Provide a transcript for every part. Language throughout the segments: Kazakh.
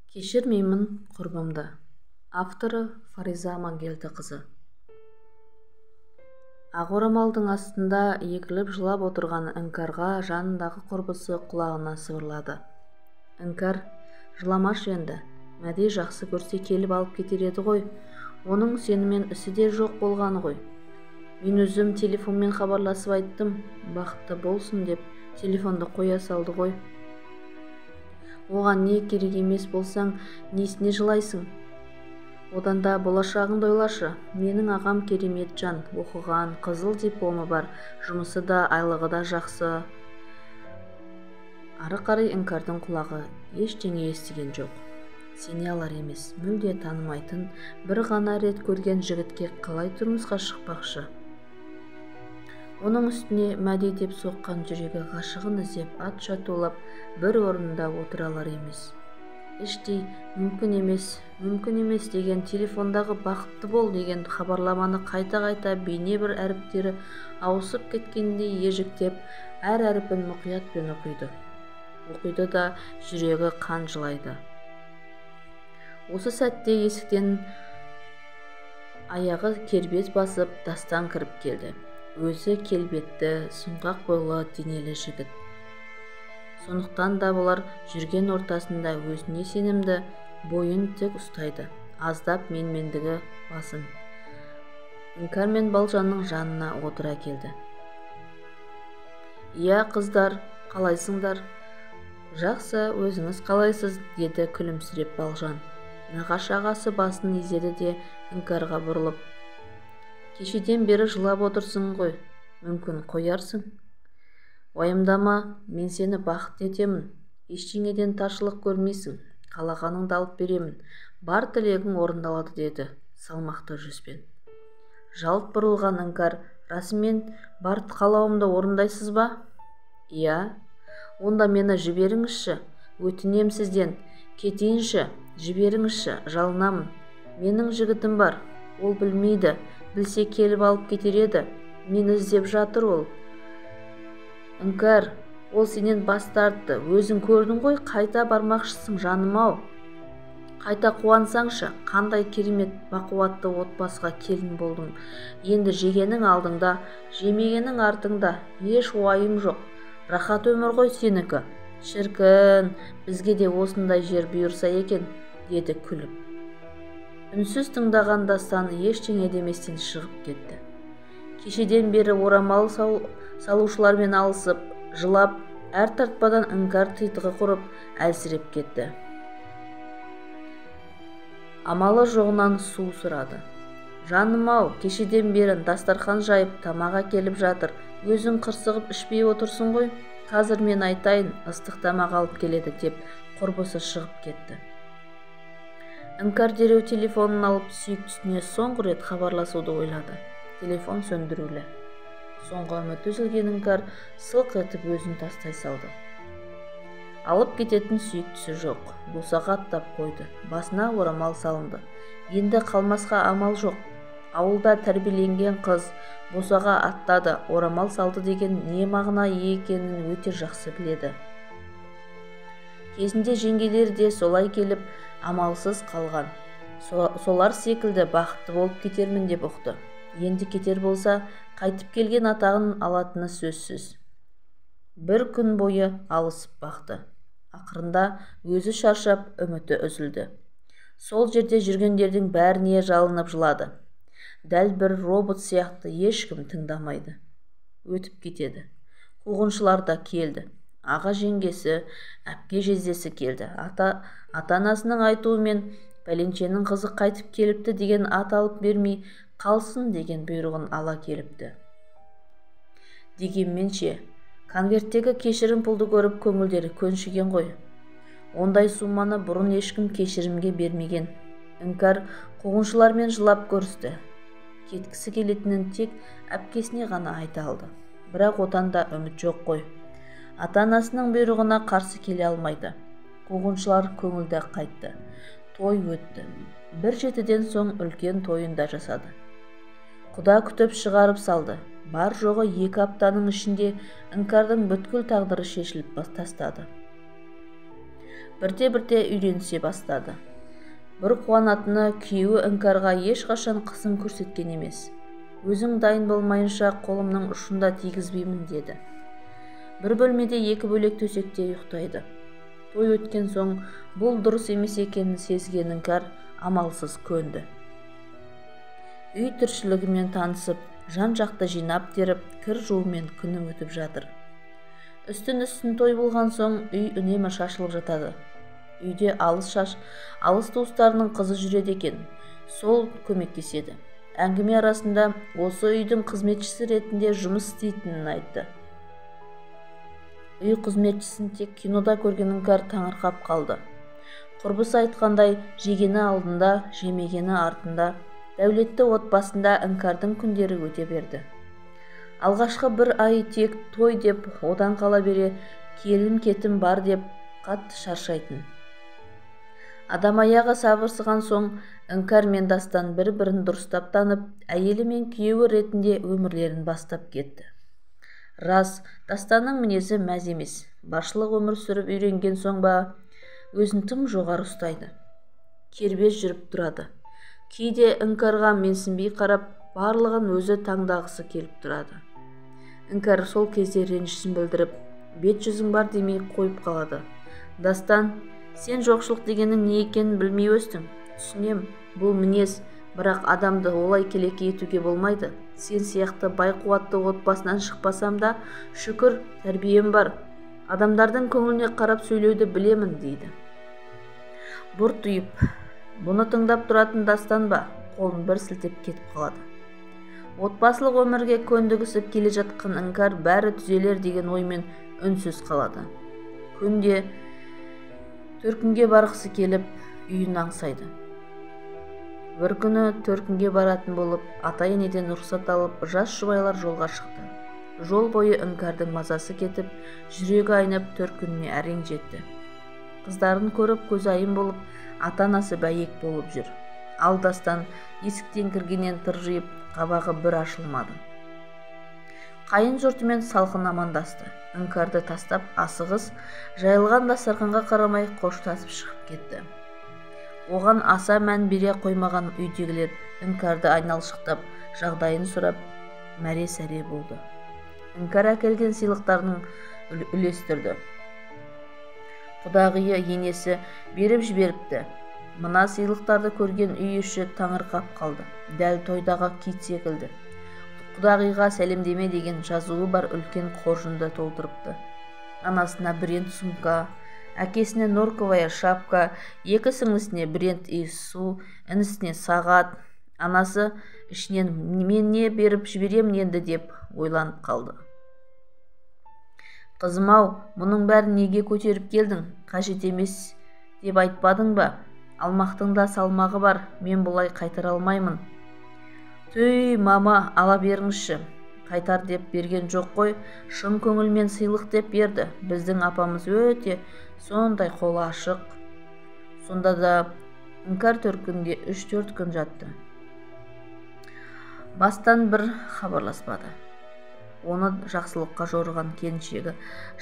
Кешірмеймін құрбымды. Авторы Фариза Амангелдіқызы. Ақ орамалдың астында егіліп жылап отырған Іңкәрға жанындағы құрбысы құлағына сыбырлады. Іңкәр, жыламашы енді. Мәди жақсы көрсе келіп алып кетер еді ғой. Оның сенімен ісі де жоқ болғаны ғой. Мен өзім телефонмен хабарласып айттым, бақытты болсын деп телефонды қоя салды ғой. Оған не керек емес болсаң, несіне жылайсың? Одан да болашағыңды ойлашы. Менің ағам керемет жан, оқыған, қызыл дипломы бар, жұмысы да, айлығы да жақсы. Ары қарай Іңкәрдің құлағы ештеңе естіген жоқ. Сене алар емес, мүлде танымайтын, бір ғана рет көрген жігітке қалай тұрмысқа шықпақшы? Оның үстіне Мәди деп соққан жүрегі ғашығын іздеп ат шатулап бір орнында отыра алар емес. Іштей мүмкін емес, мүмкін емес деген телефондағы бақытты бол деген хабарламаны қайта-қайта бейне бір әріптері ауысып кеткендей ежіктеп, әр әрпін мұқиятпен оқиды. Оқиды да жүрегі қан жылайды. Осы сәтте есіктен аяғы кербез басып Дастан кіріп келді. Өзі келбетті, сұңғақ бойлы, денелі жігіт. Сондықтан да бұлар жүрген ортасында өзіне сенімді, бойын тік ұстайды. Аздап менмендігі басым. Іңкәр мен Балжанның жанына отыра келді. Иә, қыздар, қалайсыңдар? Жақсы, өзіңіз қалайсыз, деді күлімсіреп Балжан. Нағашы ағасы басын изеді де Іңкәрға бұрылып. Кешеден бері жылап отырсың ғой, мүмкін қоярсың. Уайымдама, мен сені бақытты етемін. Ештеңеден таршылық көрмейсің, қалағаныңды алып беремін. Бар тілегің орындалады, деді салмақты жүзбен. Жалт бұрылған Іңкәр, расымен бар қалауымды орындайсыз ба? Иә, онда мені жіберіңізші, өтінем сізден, кетейінші, жіберіңізші, жалынамын. Менің жігітім бар, ол білмейді, білсе келіп алып кетер еді, мені іздеп жатыр ол. Іңкәр, ол сенен бас тартты, өзің көрдің ғой, қайта бармақшысың, жаным-ау. Қайта қуансаңшы, қандай керемет бақуатты отбасыға келін болдың. Енді жегенің алдыңда, жемегенің артыңда, еш уайым жоқ. Рахат өмір ғой сенікі. Шіркін, бізге де осындай жер бұйырса екен, деді күліп. Үнсіз тыңдаған Дастан ештеңе деместен шығып кетті. Кешеден бері орамал салушылармен алысып, жылап, әр тартпадан Іңкәр титығы құрып, әлсіреп кетті. Амалы жоғынан су сұрады. Жаным-ау, кешеден бері дастархан жайып, тамақ әкеліп жатыр. Өзің қырсығып ішпей отырсың ғой. Қазір мен айтайын, ыстық тамақ алып келеді, деп құрбысы шығып кетті. Іңкәр дереу телефонын алып, сүйіктісіне соңғы рет хабарласуды ойлады. Телефон сөндірулі. Соңғы үміт үзілген Іңкәр сылқ етіп өзін тастай салды. Алып кететін сүйіктісі жоқ. Босаға аттап қойды. Басына орамал салынды. Енді қалмасқа амал жоқ. Ауылда тәрбиеленген қыз босаға аттады, орамал салды деген не мағына екенін өте жақсы біледі. Кезінде жеңгелері де солай келіп, амалсыз қалған. Солар секілді бақытты болып кетермін деп ұқты. Енді кетер болса, қайтып келген атағын алатыны сөзсіз. Бір күн бойы алысып бақты. Ақырында өзі шаршап, үміті үзілді. Сол жерде жүргендердің бәріне жалынып жылады. Дәл бір робот сияқты ешкім тыңдамайды. Өтіп кетеді. Қуғыншылар да келді. Аға жеңгесі, әпке жездесі келді. Ата-анасының айтуымен пәленшенің қызы қайтып келіпті деген ат алып бермей қалсын деген бұйрығын ала келіпті. Дегенмен ше, конверттегі кешірім пұлды көріп көңілдері көншіген ғой. Ондай сумманы бұрын ешкім кешірімге бермеген. Іңкәр қуғыншылармен жылап көрісті. Кеткісі келетінін тек әпкесіне ғана айта алды. Бірақ одан да үміт жоқ қой. Ата-анасының бұйрығына қарсы келе алмайды. Қуғыншылар көңілді қайтты. Той өтті. Бір жетіден соң үлкен тойын да жасады. Құда күтіп шығарып салды. Бар жоғы 2 аптаның ішінде Іңкәрдің бүткіл тағдыры шешіліп тастады. Бірте-бірте үйренісе бастады. Бір қуанатыны, күйеуі Іңкәрға ешқашан қысым көрсеткен емес. Өзің дайын болмайынша қолымның ұшында тигізбеймін деді. Бір бөлмеде екі бөлек төсекте ұйықтайды. Той өткен соң бұл дұрыс емес екенін сезген Іңкәр амалсыз көнді. Үй тіршілігімен танысып, жан-жақты жинап теріп, кір жуумен күні өтіп жатыр. Үстін-үстін той болған соң үй үнемі шашылып жатады. Үйде алыс туыстарының қызы жүреді екен, сол көмектеседі. Әңгіме арасында осы үйдің қызметшісі ретінде жұмыс істейтінін айтты. Үй қызметшісін тек кинода көрген Іңкәр таңырқап қалды. Құрбысы айтқандай, жегені алдында, жемегені артында, дәулетті отбасында Іңкәрдің күндері өте берді. Алғашқы бір ай тек той деп, одан қала бере келім-кетім бар деп қатты шаршайтын. Адам аяғы сабырсыған соң Іңкәр мен Дастан бір-бірін дұрыстап танып, әйелі мен күйеуі ретінде өмірлерін бастап кетті. Рас, Дастанның мінезі мәз емес. Баршылық өмір сүріп үйренген соң ба, өзін тым жоғары ұстайды. Кербез жүріп тұрады. Кейде Іңкәрға менсінбей қарап, барлығын өзі таңдағысы келіп тұрады. Іңкәр сол кезде ренішін білдіріп, бет жүзің бар демей қойып қалады. Дастан, сен жоқшылық дегеннің не екенін білмей өстің. Түсінем, бұл мінез, бірақ адамды олай келеке етуге болмайды. Сен сияқты бай қуатты отбасынан шықпасам да, шүкір, тәрбием бар. Адамдардың көңіліне қарап сөйлеуді білемін, дейді. Бұртиып, бұны тыңдап тұратын Дастан ба, қолын бір сілтеп кетіп қалады. Отбасылық өмірге көндігісіп келе жатқан Іңкәр бәрі түзелер деген оймен үнсіз қалады. Күнде төркінге барғысы келіп, үйін аңсайды. Бір күні төркінге баратын болып, ата-енеден рұқсат алып, жас жұбайлар жолға шықты. Жол бойы Іңкәрдің мазасы кетіп, жүрегі айнып төркініне әрең жетті. Қыздарын көріп көзайым болып, ата-анасы бәйек болып жүр. Ал Дастан есіктен кіргеннен тыржиып, қабағы бір ашылмады. Қайын жұртымен салқын амандасты. Іңкәрді тастап, асығыс, жайылған дастарханға қарамай қоштасып шығып кетті. Оған аса мән бере қоймаған үйдегілер Іңкәрді айналшықтап, жағдайын сұрап, мәре-сәре болды. Іңкәр әкелген сыйлықтарын үлестірді. Құдағиы енесі беріп жіберіпті. Мына сыйлықтарды көрген үй іші таңырқап қалды. Дәл тойдағы кит секілді. Құдағиға сәлемдеме деген жазуы бар үлкен қоржынды толтырыпты. Анасына бренд сумка, әкесіне норковая шапка, екі сіңлісіне бренд иіссу, інісіне сағат. Анасы ішінен мен не беріп жіберемін енді деп ойланып қалды. Қызым-ау, мұның бәрін неге көтеріп келдің? Қажет емес деп айтпадың ба? Алмақтың да салмағы бар, мен бұлай қайтара алмаймын. Түй, мама, ала беріңізші. Қайтар деп берген жоқ қой, шын көңілмен сыйлық деп берді. Біздің апамыз өте сондай қолы ашық. Сонда да Іңкәр төркінде 3-4 күн жатты. Бастан бір хабарласпады. Оны жақсылыққа жорыған келіншегі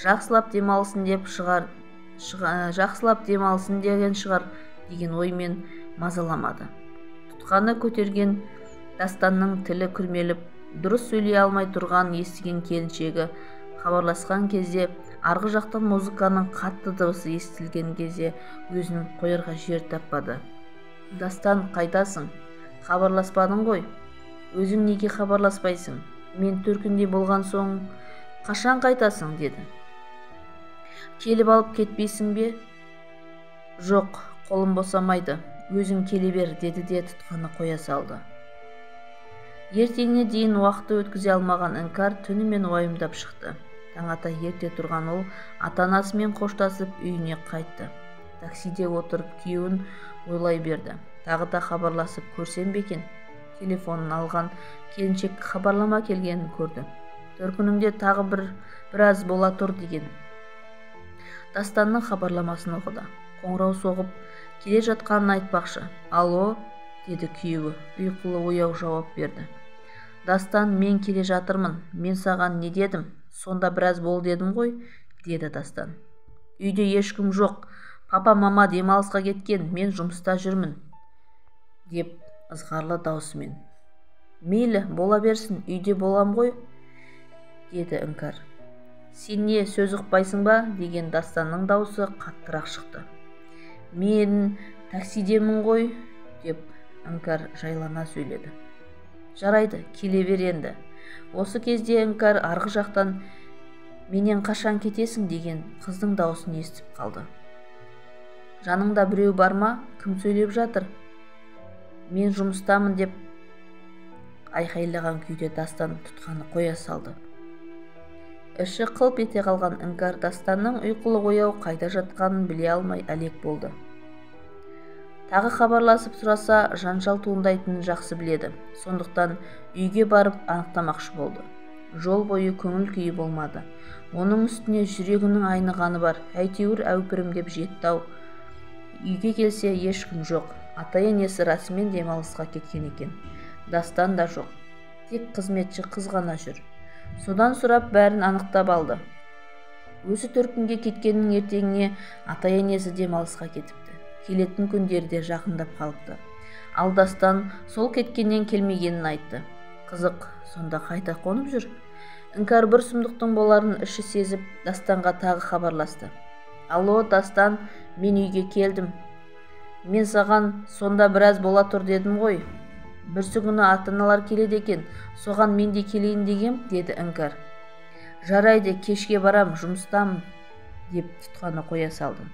жақсылап демалсын деп шығар, жақсылап демалсын деген шығар деген оймен мазаламады. Тұтқаны көтерген Дастанның тілі күрмеліп, дұрыс сөйлей алмай тұрған естіген келіншегі хабарласқан кезде арғы жақтан музыканың қатты дыбысы естілген кезде өзін қоярға жер таппады. Дастан, қайдасың? Хабарласпадың ғой. Өзің неге хабарласпайсың? Мен төркінде болған соң қашан қайтасың, деді. Келіп алып кетпейсің бе? Жоқ, қолым босамайды. Өзің келе бер, деді де тұтқаны қоя салды. Ертеңіне дейін уақытты өткізе алмаған Іңкәр түнімен уайымдап шықты. Таң ата ерте тұрған ол ата-анасымен қоштасып үйіне қайтты. Таксиде отырып күйеуін ойлай берді. Тағы да хабарласып көрсем бе екен? Телефонын алған келіншек хабарлама келгенін көрді. Төркініңде тағы біраз бола тұр деген. Дастанның хабарламасын оқыды. Қоңырау соғып келе жатқанын айтпақшы. Алло, деді күйеуі. Ұйқылы ояу жауап берді. Дастан, мен келе жатырмын. Мен саған не дедім? Сонда біраз бол дедім ғой, деді Дастан. Үйде ешкім жоқ. Папа, мама демалысқа кеткен, мен жұмыста жүрмін, деп ызғарлы даусымен. Мейлі, бола берсін, үйде болам ғой, деді Іңкәр. Сен не, сөз ұқпайсың ба, деген Дастанның даусы қаттырақ шықты. Мен таксидемін ғой, деп Іңкәр жайлана сөйледі. Жарайды, келе бер енді. Осы кезде Іңкәр арғы жақтан менен қашан кетесің деген қыздың даусын естіп қалды. Жаныңда біреу бар ма? Кім сөйлеп жатыр? Мен жұмыстамын, деп айқайлаған күйде Дастан тұтқаны қоя салды. Іші қылп ете қалған Іңкәр Дастанның ұйқылы ояу қайда жатқанын біле алмай әлек болды. Тағы хабарласып сұраса, жанжал туындайтынын жақсы біледі. Сондықтан үйге барып анықтамақшы болды. Жол бойы көңіл күйі болмады. Оның үстіне жүрегінің айнығаны бар. Әйтеуір әупірімдеп жетті-ау. Үйге келсе ешкім жоқ. Ата-енесі расымен демалысқа кеткен екен. Дастан да жоқ. Тек қызметші қыз ғана жүр. Содан сұрап бәрін анықтап алды. Өзі төркінге кеткеннің ертеңіне ата-енесі демалысқа кетіпті. Келетін күндері де жақындап қалыпты. Ал Дастан сол кеткеннен келмегенін айтты. Қызық, сонда қайта қонып жүр? Іңкәр бір сұмдықтың боларын іші сезіп, Дастанға тағы хабарласты. Алло, Дастан, мен үйге келдім. Мен саған сонда біраз бола тұр дедім ғой. Бірсі күні ата-аналар келеді екен, соған мен де келейін дегем, деді Іңкәр. Жарайды, кешке барам, жұмыстамын, деп тұтқаны қоя салды.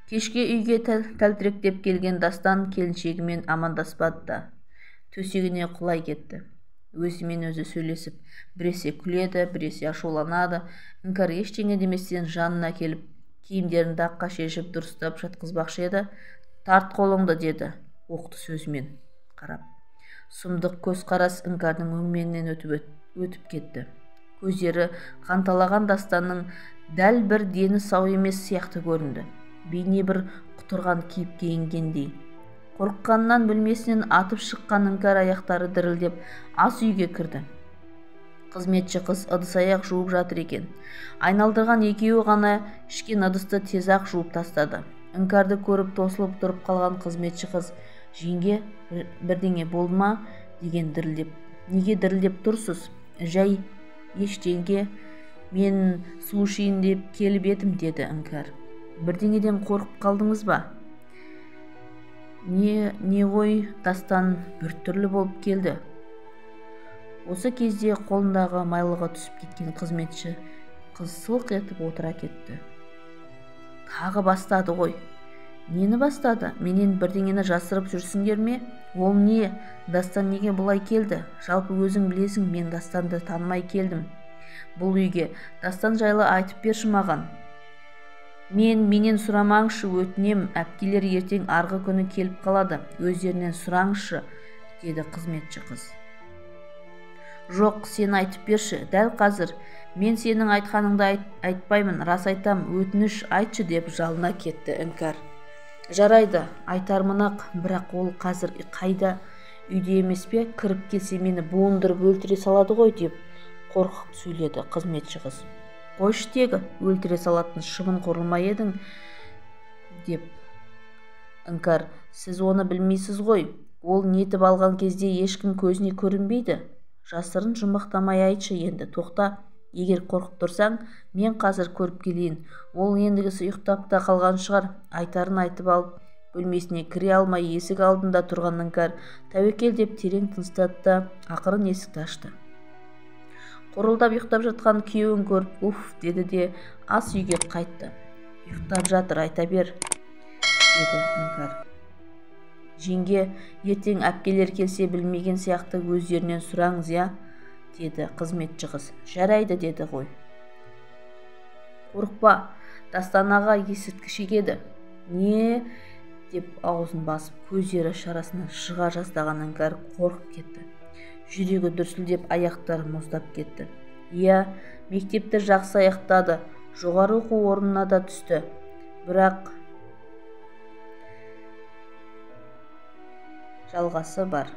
Кешке үйге тәлтіректеп келген Дастан келіншегімен амандаспады да, төсегіне құлай кетті. Өзімен өзі сөйлесіп, біресе күледі, біресе ашуланады. Іңкәр ештеңе деместен жанына келіп, киімдерін даққа шешіп дұрыстап жатқызбақшы еді. Тарт қолыңды, деді оқты сөзімен қарап. Сұмдық көзқарас Іңкәрдің өңменінен өтіп кетті. Көздері қанталаған Дастанның дәл бір дені сау емес сияқты көрінді. Бейне бір құтырған кейіпке енгендей. Қорыққаннан бөлмесінен атып шыққан Іңкәр аяқтары дірілдеп ас үйге кірді. Қызметші қыз ыдыс-аяқ жуып жатыр екен. Айналдырған екеуі ғана ішкен ыдысты тез-ақ жуып тастады. Іңкәрді көріп тосылып тұрып қалған қызметші қыз, жеңге, бірдеңе болды ма, деген дірілдеп. Неге дірілдеп тұрсыз? Жай ештеңе, мен су ішейін деп келіп едім, деді Іңкәр. Бірдеңеден қорқып қалдыңыз ба? Не ғой, Дастан біртүрлі болып келді. Осы кезде қолындағы майлығы түсіп кеткен қызметші қыз сылқ етіп отыра кетті. Тағы бастады ғой. Нені бастады? Менен бірдеңені жасырып жүрсіңдер ме? Ол не? Дастан неге бұлай келді? Жалпы өзің білесің, мен Дастанды танымай келдім. Бұл үйге Дастан жайлы айтып берші маған. Менен сұрамаңшы, өтінем, әпкелер ертең арғы күні келіп қалады, өздерінен сұраңызшы, деді қызметші қыз. Жоқ, сен айтып берші, дәл қазір. Мен сенің айтқаныңды айтпаймын, рас айтам, өтініш айтшы, деп жалына кетті Іңкәр. Жарайды, айтармын-ақ, бірақ ол қазір қайда, үйде емес пе, кіріп келсе мені буындырып өлтіре салады ғой, деп қорқып сөйледі қызметші қыз. Қойшы тегі, өлтіре салатын шыбын құрылма едің, деп. Іңкәр, сіз оны білмейсіз ғой, ол нетіп алған кезде ешкім көзіне көрінбейді. Жасырын жұмбақтамай айтшы енді, тоқта, егер қорқып тұрсаң, мен қазір көріп келейін. Ол ендігісі ұйықтап та қалған шығар. Айтарын айтып алып, бөлмесіне кіре алмай есік алдында тұрған Іңкәр тәуекел деп терең тыныстады да ақырын есікті ашты. Қорылдап ұйықтап жатқан күйеуін көріп, уф, деді де ас үйге қайтты. Ұйықтап жатыр, айта бер, деді Іңкәр. Жеңге, ертең әпкелер келсе білмеген сияқты өздерінен сұраңыз, я, деді қызметші қыз. Жарайды, деді ғой. Қорықпа, Дастан аға есірткі шегеді. Не, деп аузын басып, көздері шарасынан шыға жаздаған Іңкәр қорқып кетті. Жүрегі дүрсілдеп, аяқтары мұздап кетті. Иә, мектепті жақсы аяқтады, жоғары оқу орнына да түсті. Бірақ жалғасы бар.